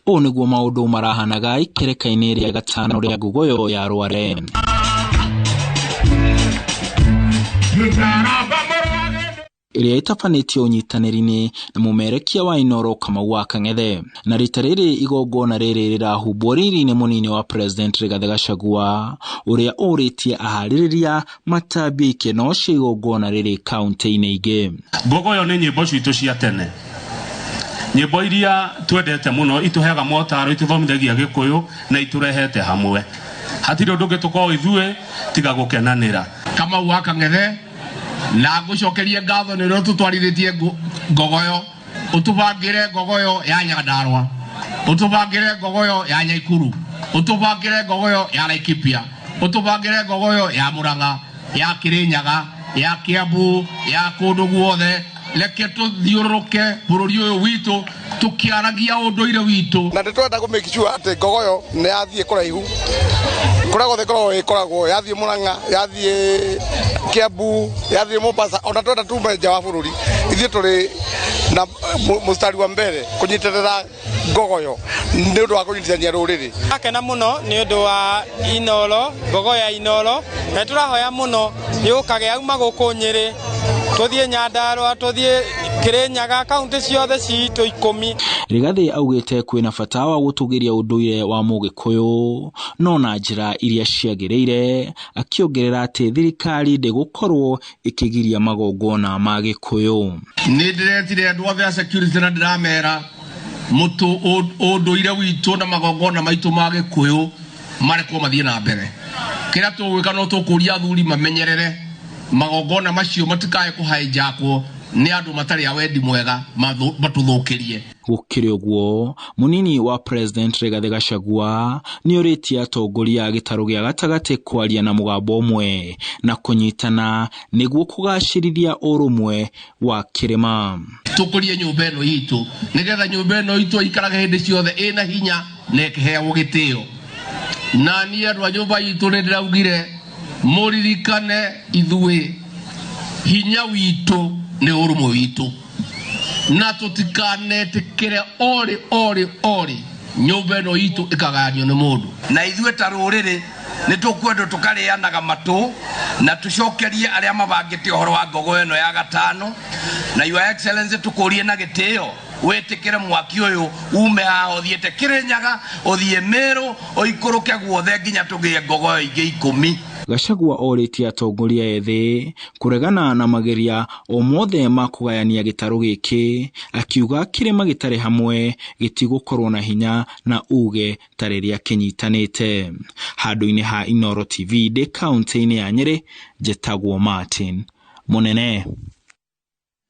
Ũũ nĩguo maũndũ marahanaga ikereka-inĩ rĩa gatano rĩa Ngugoyo ya Rware. Ĩrĩa ĩtabanĩtio ũnyitanĩri-inĩ na mũmerekia wa Inooro Kamau wa Kang'ethe. Na rita rĩrĩ igongona rĩrĩ rĩrahumbwo riri-inĩ mũnini wa President Rigathĩ Gachagua ũrĩa ũrĩtie aharĩrĩria matambie ikeno cia igongona rĩrĩ kaunti-inĩ ingĩ. Ngogoyo nĩ nyĩmbo citũ cia tene, nyĩmbo iria twendete mũno, itũheaga motaro, itũthomithagia Gĩkũyũ na itũrehete hamwe. Hatirĩ ũndũ ũngĩ tũkoragwo ithuĩ tiga gũkenanĩra. Kamau wa Kang'ethe, na ngũcokerie ngatho nĩ ũrĩa ũtũtwarithĩtie Ngogoyo, ũtũbangĩre Ngogoyo ya Nyandarua, ũtũbangĩre Ngogoyo ya Nyaikuru, ũtũbangĩre Ngogoyo ya Laikipia, ũtũbangĩre Ngogoyo ya Murang'a, ya Kirinyaga, ya Kiambu, ya kũndũ guothe. Reke tũthiũrũrũke bũrũri ũyũ witũ tũkĩaragia ũndũire witũ. Na nĩ tũrenda kũ make sure atĩ Ngogoyo nĩ yathiĩ kũraihu kũrĩa guothe ĩkoragwo, ĩkoragwo yathiĩ Murang'a, yathiĩ Kiambu, yathiĩ Mombasa, ona twenda tume nja wa bũrũri, ithuĩ tũrĩ na mũstari wa mbere kũnyitĩrĩra Ngogoyo nĩ ũndũ wa kũnyitithania rũrĩrĩ. Akena mũno nĩ ũndũ wa Inooro, Ngogoyo ya Inooro, na tũrahoya mũno yũkage yauma gũkũ Nyĩrĩ, tũthiĩ Nyandarua, tũthiĩ Kĩrĩnyaga, kaunti ciothe citũ 10. Rigathĩ augĩte kwĩna bata wa gũtũgĩria ũndũire wa Mũgĩkũyũ no na njĩra iria ciagĩrĩire, akĩongerera atĩ thirikari ndĩgũkorwo ĩkĩgiria magongona ma Gĩkũyũ. Nĩ ndĩretire andũ othe a security na ndĩramera mũtũ ũndũire witũ na magongona maitũ ma Gĩkũyũ marekwo mathiĩ na mbere. Kĩrĩa tũgwĩka no tũkũria athuri mamenyerere magongona macio matikae kũhaijakwo nĩ andũ matarĩ a wendi mwega matũthũkĩrie. Gũkĩrĩ ũguo, mũnini wa President Rigathĩ Gachagua nĩorĩtie atongoria a gĩtarũ gĩa gatagatĩ kwaria na mũgambo ũmwe na kũnyitana nĩguo kũgacĩrithia ũrũmwe wa kĩrĩma. Tũkũrie nyũmba ĩno itũ nĩgetha nyũmba ĩno itũ ĩikarage hĩndĩ ciothe ĩna hinya na ĩkĩheagwo gĩtĩo. Na niĩ andũ a nyũmba itũ nĩ ndĩraugire mũririkane ithuĩ hinya witũ nĩ ũrũmwe witũ, na tũtikanetĩkĩre orĩ orĩ orĩ nyũmba ĩno itũ ĩkagayanio nĩ mũndũ. Na ithuĩ ta rũrĩrĩ nĩ tũkwendwo tũkarĩanaga matũ na tũcokerie arĩa mabangĩte ũhoro wa Ngogoyo ĩno ya gatano. Na Your Excellency, tũkũrie na gĩtĩo wĩtĩkĩre mwaki ũyũ ume haha ũthiĩte Kĩrĩnyaga, ũthiĩ Mĩrũ, ũikũrũke guothe nginya tũgĩe Ngogoyo ingĩ 10. Gachagua orĩtie atongoria ethĩ kũregana na mageria o mothe ma kũgayania gĩtarũ gĩkĩ, akiuga kĩrĩma gĩtarĩ hamwe gĩtigũkorwo na hinya na uge ta rĩrĩa kĩnyitanĩte. Handũ-inĩ ha Inooro TV ndĩ kaunti-inĩ ya Nyĩrĩ, njĩtagwo Martin Mũnene.